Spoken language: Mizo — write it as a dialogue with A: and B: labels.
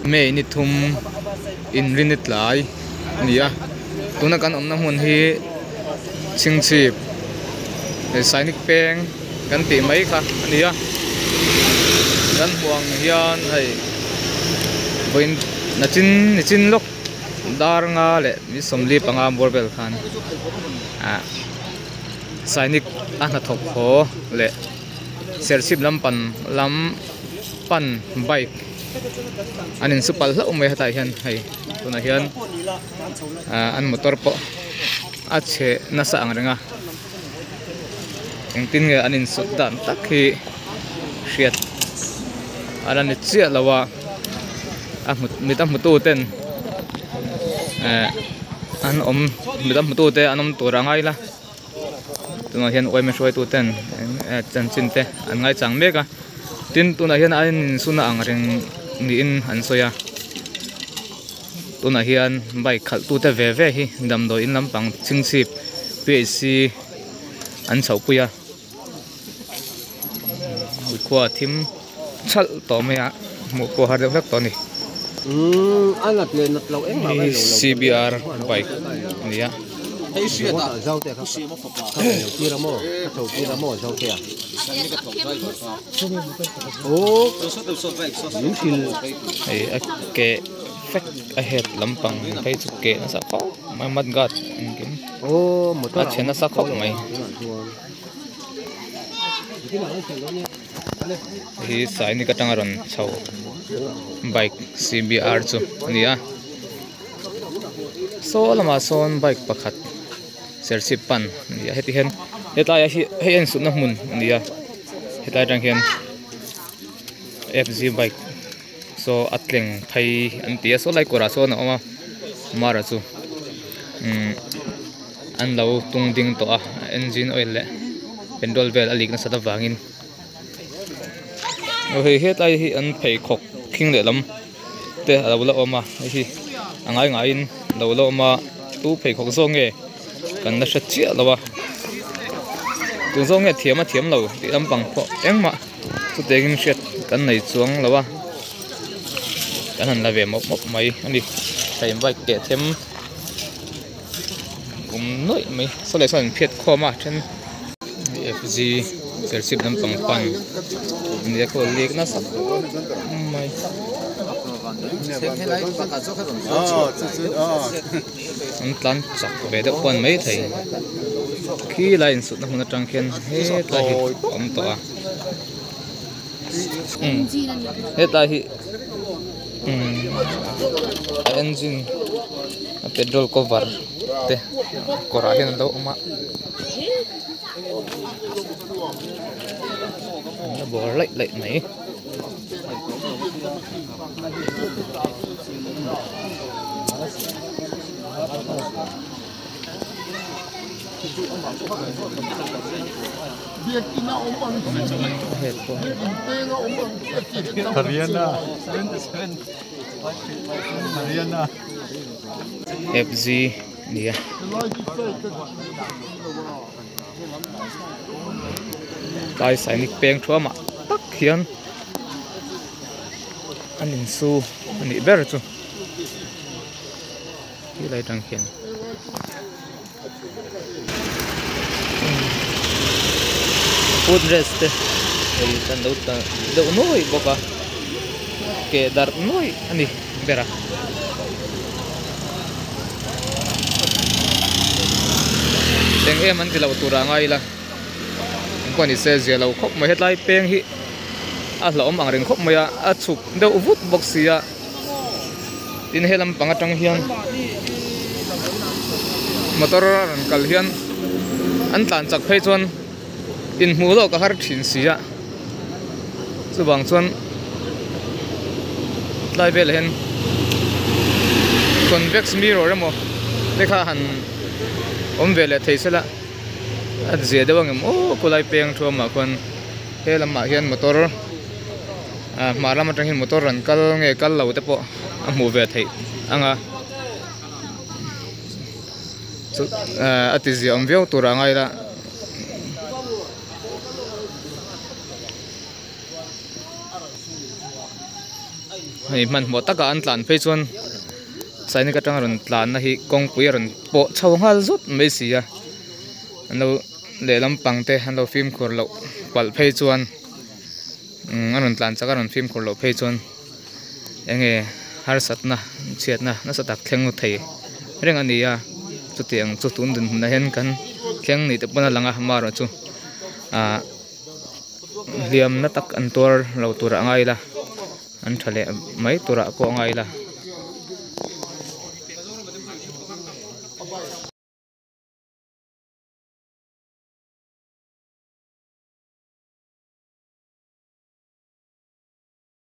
A: May ni thum inrin ni tlai a ni a tuna kan awmna hmun hi chhingchhip sainik peng kan tih mai kha a ni a kan hmuh ang hian hei vawiin nachin nichin lawk dar nga leh ni sawmli panga bawr vel khan ah sainik a hnathawk haw leh serchhip lam pan lam pan bike an insu palh hlauh mai hetah hian hei tunah hian ah an motor pawh a chhe nasa ang reng a engtin nge an insut dan tak hi hriat a la ni chiah lo a a hmu mit a hmu tu ten eh an awm mit a hmu tu te an awm tur a ngai la tunah hian yma hruaitu ten chanchin te an ngaichang mek a tin tunah hian a insuna ang reng niin an sawi a tunah hian bike khalh tute ve ve hi damdawi in lampang chhingchhip P H C an chhoh pui a khua a thim chalh tawh mai a hmuh pawh a har deuh hlek tawh a ni C B R bike a ni a. Hei a ke fek a het lampang phei chu ke nasa khawp mai mud guard engkim a chhe nasa khawp mai hi sainik atanga rawn chho bike C B R chu a ni a saw lamah sawn bike pakhat serchhip pan a ni a heti hian hetlai ah hi hei a insutna hmun a ni a hetlai atang hian F Z bike saw a tleng phei an ti a saw lai kawrah sawn a awm a mara chu umm an lo tung ding tawh a engine oil leh petrol vel a leak nasat avangin aw hei hetlai hi an pheikhawk khing lehlam te a lo la awm a hei hi a ngai ngaiin a lo la awm a tu pheikhawk zawk nge kan la hre chiah lo a tun zawk nge thiam a thiam lo tih lampang pawh engmah chutiangin hriat kan nei chuang lo a kan han la ve mawp mawp mai a ni hei bike keh them kum nuaih mai saw leh sawn an phiat khawm a then F G serchhip lampang pan nia kaw lek nasa khawp mai. An tlan chak ve deuh pawh a ni maithei khi lai insutna hmun atang khian hetlai hi a awm tawh a umm hetlai hi umm a engine a petrol cover te kawrah hian alo awm a a bawr laih laih mai. F G a ni a tlai sainik peng thuamah tak hian an insu a nih ber chu helai atang hian foot rest te hei an lo dah deuh nuai bawk a ke darh nuai a ni ber a. Eng em an ti loh tur ah ngai ila engpawh ni se zia lo khawp mai hetlai peng hi a hlauhawm ang reng khawp mai a a chhuk deuh vut bawk si a tin he lampang atang hian motor a rawn kal hian an tlan chak phei chuan inhmuh lawk a har thin si a chuvang chuan tlai velah hian convex mirror emaw te kha han awm ve leh thei sela a zia deuh ang em aw khawlai peng thuamah khuan he lamah hian motor ah hmar lam atang hian motor rawn kal nge kal lo te pawh a hmuh ve theih ang a chu ah a ti zia awm viau tur a ngai la. Hei hmanhmawh taka an tlan phei chuan Sainik atanga rawn tlanna hi kawngpui a rawn pawh chho nghal zut mai si a an lo lehlam pang te an lo fimkhur loh palh phei chuan umm a rawn tlan chak a rawn fimkhur loh phei chuan enge harsatna chhiatna nasa tak thleng thei reng a ni a chutiang chu tun dinhmunah hian kan thleng ni te pawn a lang a amaherawhchu ah hliamna tak an tuar lo tur a ngai ila an tha leh mai turah pawh a ngai ila.